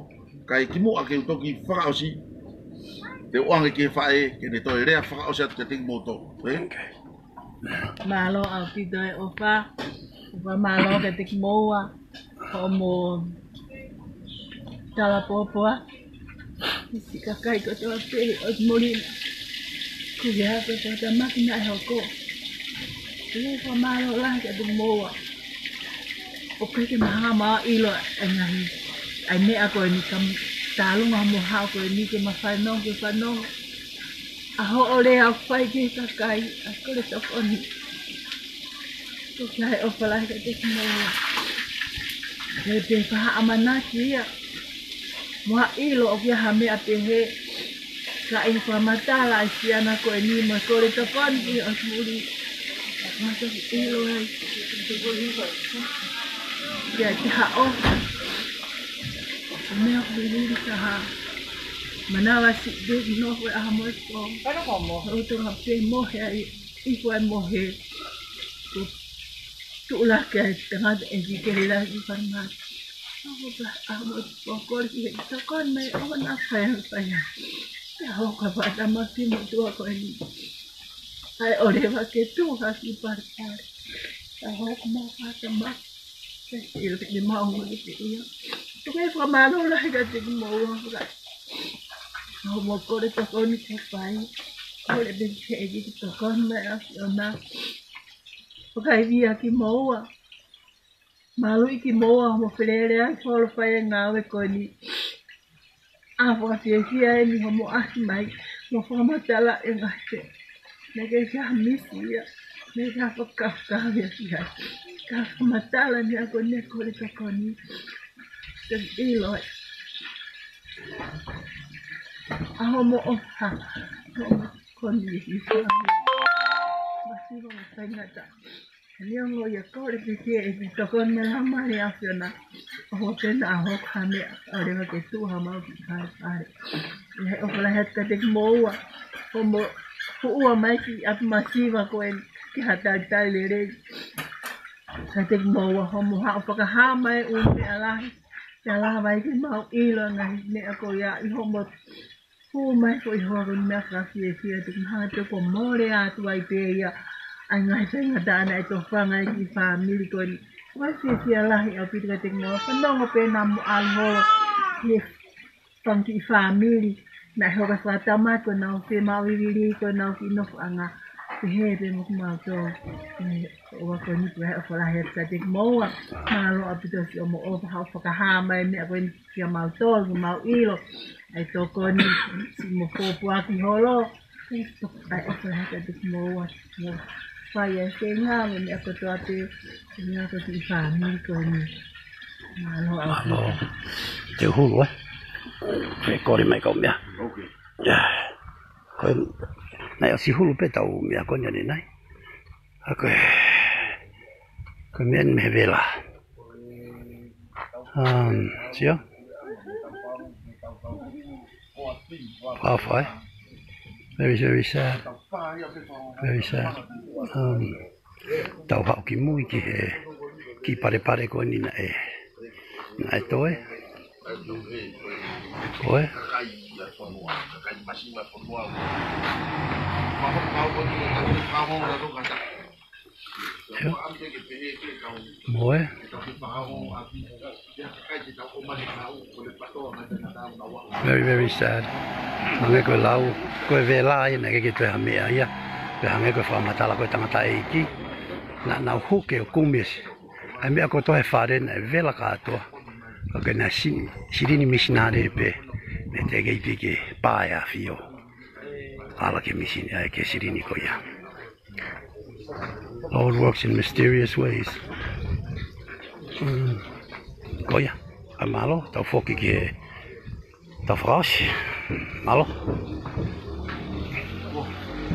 kae kimuʻa ke u toki fakaʻosi, te u ʻoange ki he faʻē ke ne toe lea fakaʻosi atu kiate kimoutolu. Ē? Mālō ʻaupito e ʻofa, ʻofa mālō kiate kimoua, hoʻomo talapōpō ʻa e siʻi kakai kotoa pē ʻo e muli. Ko ia ko e tamaki naʻe hoko. ʻOku ou fakamālō lahi kiate kimoua. ʻOku ʻikai ke ma hanga ʻo ʻilo ʻa e ngaahi, ʻa e meʻa ko eni ka ma tālunga mo haʻu ko eni ke ma fanongo, ke fanongo ʻa hoʻo lea ʻoku fai ki he kakai, ʻa e kole tokoni. Ko e ʻofa lahi kiate kimoua. He ʻoku ou fakaʻamanaki ia. Mo ha ʻilo ʻoku ʻi ai ha meʻa pehē. Ka ʻi he fakamatala ʻa e siana ko eni mo e kole tokoni ki he ʻOtu Muli. Ma toki ʻilo ai. Ke ʻai ke haʻo. Ko e meʻa ʻoku liliu taha. Manava siʻi pē ki nofo e ʻaho mo e pō. Ka nofo mo. ʻOku tau pē mohe ai. ʻIko ai mohe. Ko e tuʻulaki ai tangata e ki ke lelaki fakamata. ʻAho pē, ʻaho mo e pō kole ki he tokoni mai ʻo na fai, fai. Ka hoko ʻa e fakatamaki motuʻa ko eni. ʻAi ʻo leva ke tuʻu hake palepale. Ka hoko mo fakatamaki. Ke ʻilo ke ne maʻu mo ke ia. ʻOku ou fakamālō lahi kiate kimoua. Ka hoko mo kole tokoni ke fai. Kole pē ki he ʻEiki ke tokoni mai ʻa e ʻAfiona. Fakaivia kimoua. Maluʻi kimoua mo felelea ai holo fai e ngāue ko eni. ʻA fakafiefia eni hoʻomo ʻasi mai mo fakamatala e ngaahi pē. Naʻe ʻikai ke ha misi ia. Naʻe ʻikai ke ha fakakakavi ia ki ai. Ka fakamatala ni ako ne kole tokoni. Te ʻilo ai. ʻA hoʻomo ʻofa. Hoʻomo koni i fāmili. Masiva mo faingataʻa. Neongo ia kole pē ki he ʻEiki tokoni mai ʻa e ʻAfiona. ʻO hotena ʻa hoko ha meʻa ʻo leva ke tuʻu ha mau ki fale fale. ʻI he ʻofa lahi atu kiate kimoua. Hoʻomo huʻua mai ki ʻapi masiva ko eni ki ha talitali lelei. Kiate kimoua hoʻomo haʻu fakahā mai ʻū meʻa lahi. Pea lava ai ke mau ʻilo ngaahi meʻa ko ia ʻi hoʻomo hū mai foʻi hoa ko e meʻa fakafiefia te mahalo te ko mole atu ai pē ia. ʻA e ngaahi faingataʻa naʻe tofanga ai ki he fāmili ko eni. Fakafiefia lahi ʻaupito kiate kimoua. Fanongo pē naʻa mo ʻalu holo ki he fanga kiʻi fāmili. Naʻe hoko ʻa e fakatamaki ko ʻenau fiemaʻu vivili ko ʻenau kiʻi nofoʻanga. Pehē pē mo kimautolu. ʻE, ʻoua ko eni pē ʻofa lahi atu kiate kimoua. Mālō ʻaupito siʻomo ʻofa haʻu fakahā mai meʻa ko eni kia mautolu, ke mau ʻilo. ʻA e tokoni, siʻi mo fōpuaki holo. ʻA e ʻofa lahi atu kiate kimoua. Mo fai ʻa e feinga mo e meʻa kotoa pē, feinga ko e kiʻi fāmili ko eni. Mālō ʻaupito. Te u hulu, ē? Ke kole mai kau meʻa. Ok. Ia. Ko e, naʻe ʻosi hulu pē ʻetau meʻa ko eni ʻanenai. ʻA ko e, ko e meʻa eni mei he vela. Um, sio? Fafai. Very, very sad. Very sad. Um, tau haʻu ki mui ki he, kiʻi palepale ko eni naʻe, naʻe toe. Ko e? Ia. Mo e? Very, very sad. Hangē ko e lau, ko e vela ia naʻe ʻikai ke toe ha meʻa ia. Pea hangē ko e fakamatala ko e tangataʻeiki. Naʻa nau huke ʻo kumi ʻa e meʻa kotoa he fale naʻe vela kātoa. Ka ko e naʻe si-, silini misinale pē. Naʻe teʻeki ai pē ke pā ʻa e ʻAfio. Ala ke misini, ʻai ke silini ko ia. Lord works in mysterious ways. Mm. Ko ia, ʻa mālō, tau foki ki he, tau fakaʻosi. Mālō.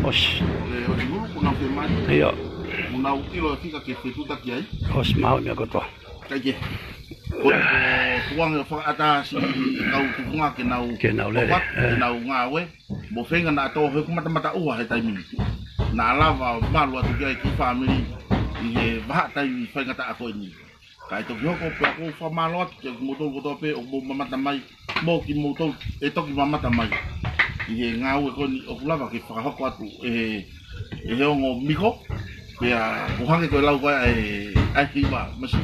ʻOsi. ʻE, ʻosi hulu, ko nau ke mai. Ia. Mo nau ʻilo e fika ke fetuta ki ai. ʻOsi, mālō meʻa kotoa. Kai ke. Ko, ko, kuange fakaʻatā siʻi kau tufunga ke nau. Ke nau lele, opat, ē. Ke nau ngāue. Mo feinga naʻa tō he kumatamata ua he taimi ni. Naʻa lava malu atu ki ai ki fāmili ʻi he vahaʻa taimi faingataʻa ko eni. Kae toki hoko pea ʻoku ou fakamālō atu kiate kimoutolu kotoa pē ʻoku mou mamata mai, mo kimoutolu ʻe toki mamata mai. ʻI he ngāue ko eni ʻoku lava ke fakahoko atu ʻe he, ʻe he ongo miko, pea ʻoku hangē ko e lau ko ē ʻa e, ʻa e hiva, masi.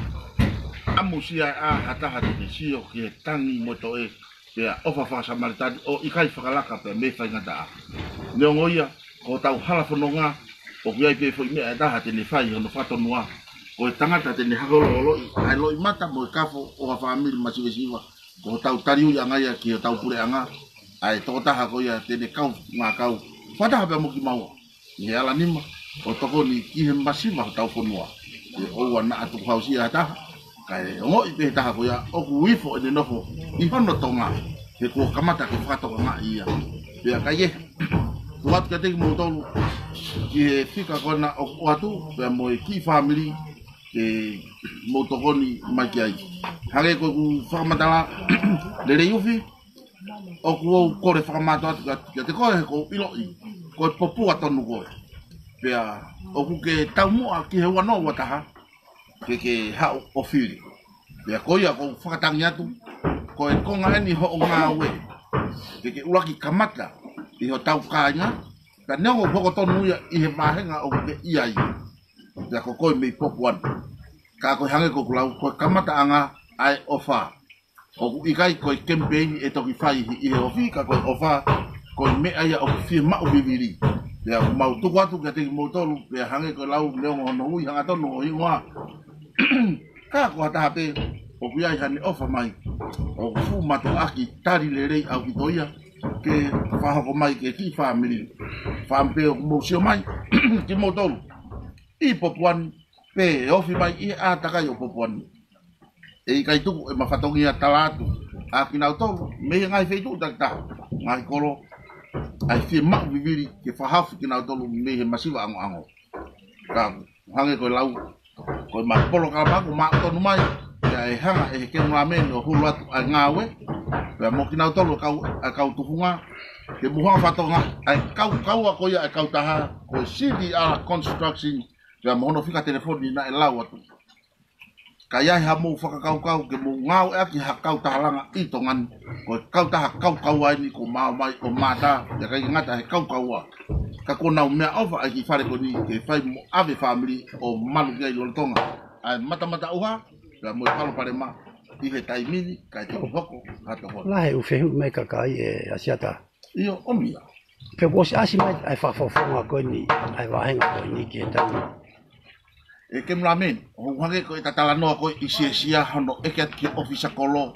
ʻAmusia ʻa ha taha te ne sio ki he tangi mo e toʻe, pea ʻofa fakasamalitani ʻo ʻikai fakalaka pea mei faingataʻa. Neongo ia, ko hotau hala fononga, ʻoku ʻi ai pē foʻi meʻa ʻe taha te ne fai hono fakatonua. Ko e tangata te ne hako loloʻi, ʻa e loʻimata mo e kafo ʻo ha fāmili masivesiva. Ko hotau taliuiʻanga ia ki hotau puleʻanga, ʻa e tokotaha ko ia te ne kau, ngākau. Fakataha pea mo kimaua. ʻI he ala nima, ʻo tokoni ki he masiva hotau fonua. ʻE ʻoua naʻa tukuhausia ha taha. Kae ongoʻi pē he taha ko ia, ʻoku ifo ʻene nofo, ʻi hono Tonga, he kuo kamata ke fakatokangaʻi ia. Pea kai ke, tuku atu kiate kimoutolu, ki he fika ko ena ʻoku ʻoatu, pea mo e kiʻi fāmili, ke mou tokoni mai ki ai. Hangē ko ʻeku fakamatala, lelei ufi, ʻoku ou kole fakamātoato atu kiate koe he ʻoku ou ʻiloʻi, ko e popua tonu koe. Pea ʻoku ke taumuʻa ki he ua noa ua taha, ke ke haʻu ʻo fili. Pea ko ia ʻoku ou fakatangi atu, ko e konga eni hoʻo ngāue, ke ke ʻuluaki kamata ʻi hotau kāinga, ka neongo hoko tonu ia ʻi he vāhenga ʻoku ke ʻi ai. Pea ko koe mei Pokuana. Ka ko e hangē ko ʻeku lau, ko e kamataʻanga ʻa e ʻofa. ʻOku ʻikai ko e kemipeini ʻe toki fai ʻi he ofi, ka ko e ʻofa, ko e meʻa ia ʻoku fiemaʻu vivili. Pea mau tuku atu kiate kimoutolu, pea hangē ko e lau neongo hono ui hangatonu ʻo hingoa. Ka ko ha taha pē ʻoku ʻi ai haʻane ʻofa mai, ʻoku fuʻu mātuʻaki tali lelei ʻaupito ia ke fakahoko mai ki he kiʻi fāmili. Fāmili pē ʻoku mou sio mai kimoutolu ʻi Popu Ani, pe ʻe ofi mai ʻi he ʻātakai ʻo Popu Ani. ʻE ʻikai tuku ʻema fatongia tala atu ʻa kinautolu mei he ngaahi feituʻu takitaha, ngaahi kolo, ʻa e fiemaʻu vivili ke fakahaofi kinautolu mei he masiva ʻangoʻango. Ka hangē ko e lau, ko ʻema polokalama ʻoku maʻu tonu mai, pea ʻe hanga ʻe he kemulāmeni ʻo hulu atu ʻa e ngāue, pea mo kinautolu ʻa e kau, ʻa e kau tufunga, ke mou hanga ʻo fakatokangaʻi ʻa e kaukaua ko ia ʻa e kautaha, ko e C D R Construction, pea mo hono fika telefoni naʻe lau atu. Ka ʻi ai haʻamou fakakaukau ke mou ngāueʻaki ha kautaha langa ʻi Tonga ni, ko e kautaha kaukaua eni kuo maʻu mai ʻo Mata, ʻikai ke ngata he kaukaua. Ka ko ʻenau meʻaʻofa ʻa e kiʻi fale ko eni ke fai mo ʻave fāmili ʻo malu ki ai lolotonga ʻa e matamata ʻuha, pea mo e palopalema ʻi he taimi ni, kae toki hoko ha tokoni. Lahi e ʻū fehuʻi mei he kakai, ʻe Asiata. ʻIo, ʻomi ia. Pea kuo ʻosi ʻasi mai ʻa e fakafofonga ko eni, ʻa e vāhenga ko eni ki he taimi. ʻE kemulāmeni, ʻoku hangē ko e talanoa ko ē ʻi Siasia hono ʻeke atu ki he ʻōfisa kolo,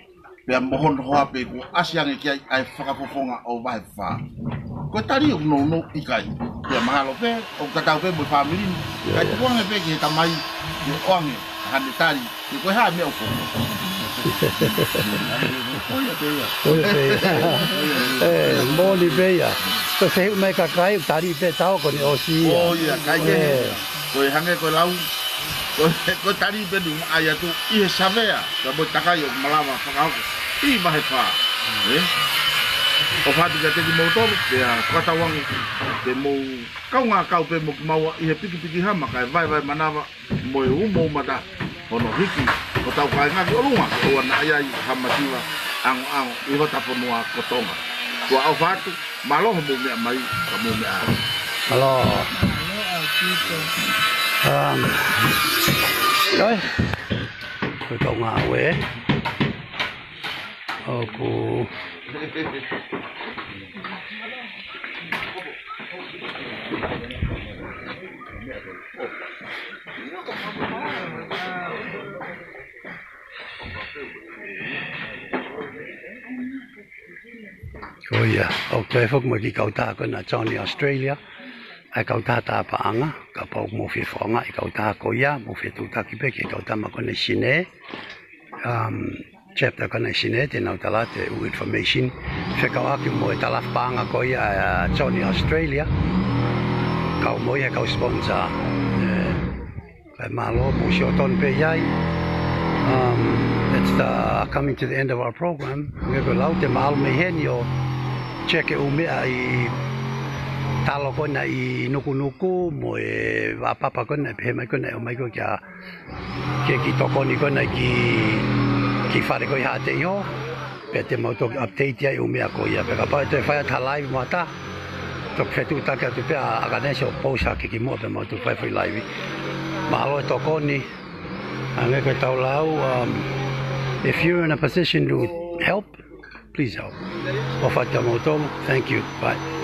pea mo hono hoa pē kuo ʻasi ange ki ai ʻa e fakafofonga ʻo vahe fā. Ko e tali ʻoku nounou ʻikai. Pea mahalo pē, ʻoku tatau pē mo e fāmili ni. Kae tuku ange pē ki he tamai, ke ʻoange haʻane tali, ke ko e hā e meʻa ʻoku. Ko ia pē ia. Ko ia pē ia. ʻE, moʻoni pē ia. Ko e fehuʻi mei he kakai, tali pē tau ko eni ʻosi ia. Ko ia, kae kehe. ʻE. Ko e hangē ko e lau, ko e, ko e tali pē ʻoku ʻai atu ʻi he savea, ka mo e takai ʻoku malava fakahoko ʻi vahe fā. ʻE? ʻOfa atu kiate kimoutolu, pea fakatauange ke mou kaungā kau pē mo kimaua ʻi he pikipiki hama kae vaevae manava mo e umoumata hono hiki hotau kāinga ki ʻolunga, ʻoua naʻa ʻi ai ha masiva ʻangoʻango ʻi hota fonua ko Tonga. Tuʻa ʻofa atu, mālō hoʻomou meʻa mai, ka mou meʻa ā. Mālō. Um, ʻio. Ko e kau ngāue ʻoku Ko ia, ʻoku toe foki mo e kiʻi kautaha ko ena Johnny Australia, ʻa e kautaha tā paʻanga, kapau ʻoku mou fie fakaʻaongaʻi e kautaha ko ia, mou fetuʻutaki pē ki he kau tama ko ena ʻi Sine, um, chapter ko ena ʻi Sine, te nau tala atu e ʻū information fekauʻaki mo e talafu paʻanga ko ia ʻa Johnny Australia, kau mo ia e kau sponsor. ʻE, kae mālō, mou sio tonu pē ʻi ai. Um, it's the, coming to the end of our program. Hangē ko e lau, te ma ʻalu mei heni ʻo check e ʻū meʻa ʻi Talo ko ena ʻi Nukunuku, mo e vapapa ko ena, pehē mai ko ena, ʻomai ko ē kia ke kiʻi tokoni ko ena ki, ki fale ko ē ʻi Haʻateiho, pea te mau toki update ai ʻū meʻa ko ia. Pea kapau ʻe toe fai atu ha live mo ha taha, toki fetuʻutaki atu pē ʻa ʻAkanesi ʻo post hake kimuʻa pea mau toki fai foʻi live. Mālō e tokoni, hangē ko ʻetau lau, um, if you're in a position to help, please help. ʻOfa atu kiate kimoutolu. Thank you. Bye.